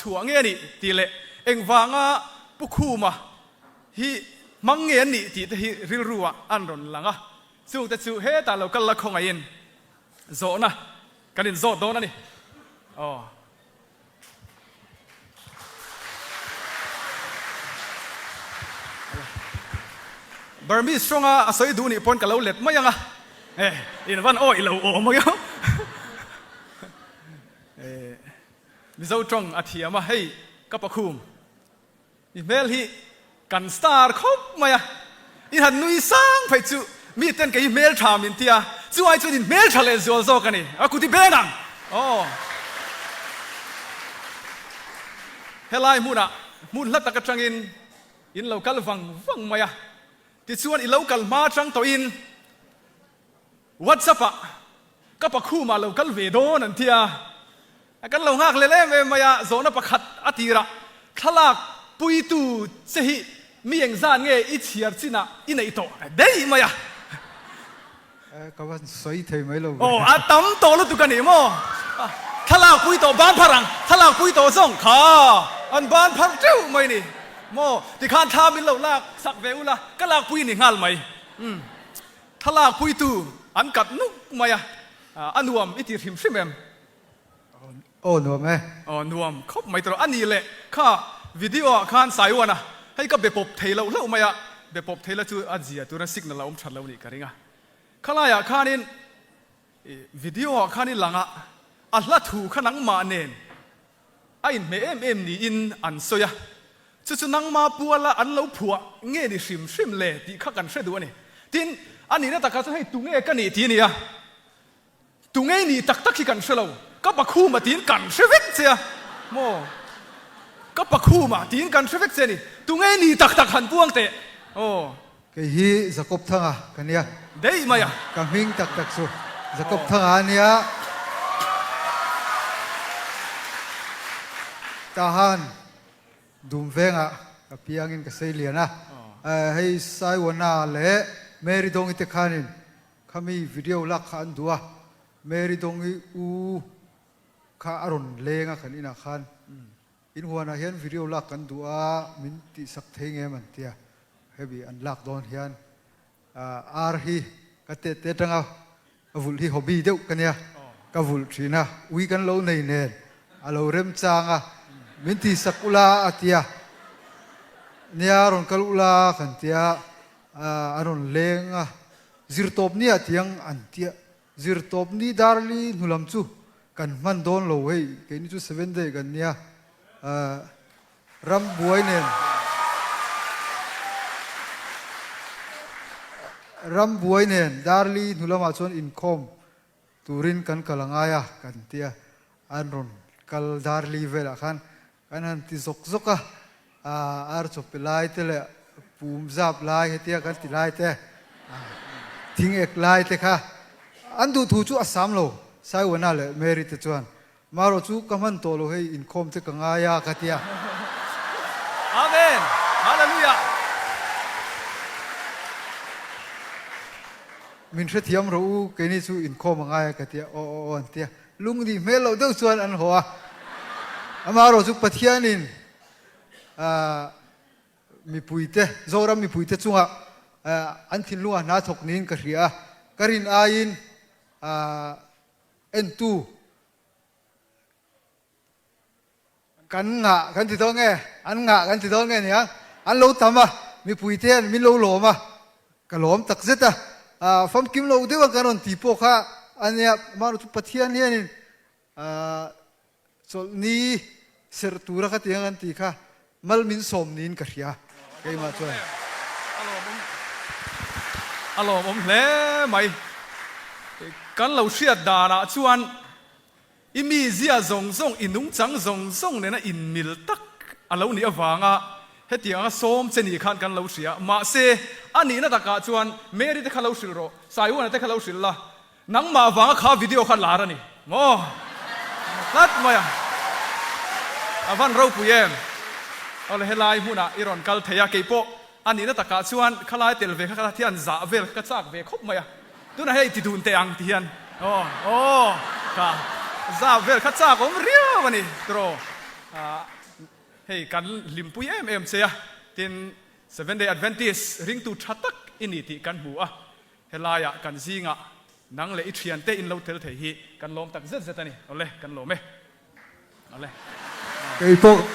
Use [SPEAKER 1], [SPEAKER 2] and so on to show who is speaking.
[SPEAKER 1] chhuah nge a nih tih leh engvanga Pu Khuma hi hmang nge an nih tih te hi rilru ah an rawn lang a, chungte chu hetah lo kal la khawngaihin zawhna kan inzawt dawn a ni. Aw. Burmese hrawnga a sawi duh nih pawn ka lo let mai ang a, e in van awih lo awm ang emaw. Mizo tawng a thiam a, hei ka pakhum. I hmel hi kan star khawp mai a, i han nui sang phei chu mi ten kei hi hmel tha min ti a, chu ai chuan in hmel tha leh zual zawk a ni, a kut i beng ang aw. Helai hmunah hmun hla tak atangin in lo kal vang vang mai a, tichuan i lo kal hma atang tawhin WhatsApp ah ka pakhumah lo kal ve dawn an ti a, kan lo nghak lel em em mai a, zawhna pakhat a tirah thlalak puitu che hi mi engzat nge i chhiar chinah i neih tawh daih mai a.
[SPEAKER 2] Ka van sawi thei mai lo ve.
[SPEAKER 1] Aw a tam tawh lutuk a ni maw? Thlalak pui tawh ban phar ang, thlalak pui tawh zawng kha an ban phar teuh mai ni maw? Tikhan thla min lo lak sak ve ula ka lak pui ni nghal mai. Umm. Thlalak puitu an kat nuk mai a, a nuam i ti hrim hrim em?
[SPEAKER 2] Aw nuam e.
[SPEAKER 1] Aw nuam khawp mai tawh a ni le, kha video ah khan Saiwan a, hei ka be pawp thei loh hlauh mai a, be pawp thei la chu a zia tura signal a awm that lo nih ka ring a, khalaiah khanin video ah khan i lang a, a hla thu kha nangmah nen A inhmeh em em niin an sawi a, chu chu nangma puala an lo phuah nge ni hrim hrim le tih kha kan hre duh a ni. Tin, a nihna takah chuan hei tunge ka nih ti a ni a, tunge i nih tak tak hi kan hre lo, ka pakhuma tiin kan hre vek che a maw, ka pakhuma tiin kan hre vek che a ni, tunge i nih tak tak han puang teh aw.
[SPEAKER 2] Kei hi Jakob Thanga ka nia.
[SPEAKER 1] Daih mai a.
[SPEAKER 2] Ka hming tak tak chu Jakob Thanga a nia. Tahan dum vengah ka piangin ka sei lian a. Hei Saiwana leh Mary Dongi te khanin khami video lak kha an duh a. Mary Dongi u kha a rawn leng a kan inah khan. In huanah hian video lak kan duh a, min tihsak thei ngem an tia. Hemi an lak dawn hian ar hi ka tet te atanga vulh hi hobby deuh ka nia, ka vulh thin a, ui kan lo nei nen a lo remchang a, min tihsak ula a tia, nia rawn kal ula kan tia, a rawn leng a, zirtawp nia tiang an tia. Zirtawpni Darli hnulam chu kan hman dawn lo hei, keini chu seven day kan nia, ram buai nen, ram buai nen Darli hnulamah chuan inkhawm turin kan kal a ngai a kan tia, an rawn kal Darli velah khan Kan han ti zawk zawk a, ar chawp pe lai te leh pum zap lai hetia kan ti lai te, thing ek lai te kha an duh thu chu a sam lo, Saiwana leh Mary te chuan marawh chu ka hman tawh lo hei inkhawm te ka ngai a ka ti a.
[SPEAKER 1] Amen! Hallelujah!
[SPEAKER 2] Min hrethiam rawh u, keini chu inkhawm a ngai a ka ti a, aw aw aw an ti a. Lungnih hmel loh deuh chuan an haw a, amaherawh chu Pathianin mipuite, Zoram mipuite chungah an thinlungah hna thawk niin ka hria a, ka rin aiin entu Kan ngah kan ti dawn nge? An ngah kan ti dawn nge nia? An lo tam a, mipuite hian min lo lawm a, ka lawm tak zet a. Famkim lo deuh a kan rawn ti pawh kha a nia, mahni chu Pathian hianin chawlhni serh tura kha tiang an ti kha mal min sawm niin ka hria keimah chuan.
[SPEAKER 1] A lawmawm hle mai. Kan lo hriat danah chuan I mizia zawng zawng, i nungchang zawng zawng nena inmil tak a lo nih avanga hetiang anga sawm che ni khan kan lo hria. Mahse, a nihna takah chuan Mary te kha lo hrilh rawh, Saiwana te kha lo hrilh la, nangmah avanga kha video kha lar a ni maw? Tlat mai a, a van ropui em? Awle helai hmunah i rawn kal thei a, keipawh a nihna takah chuan khalai tel ve kha ka thian zah vel kha ka chak ve khawp mai a. Tunah hei ti dun teh ang ti hian aw aw ka zap vel kha chak awm riau a ni tiraw. Hei kan hlimpui em em che a, tin Seventh Day Adventist ringtu tha tak i ni tih kan hmu a, helaiah kan zingah nang leh i thiante in lo tel thei hi kan lawm tak zet zet a ni. Awle, kan lawm e. Awle.
[SPEAKER 2] Kei pawh.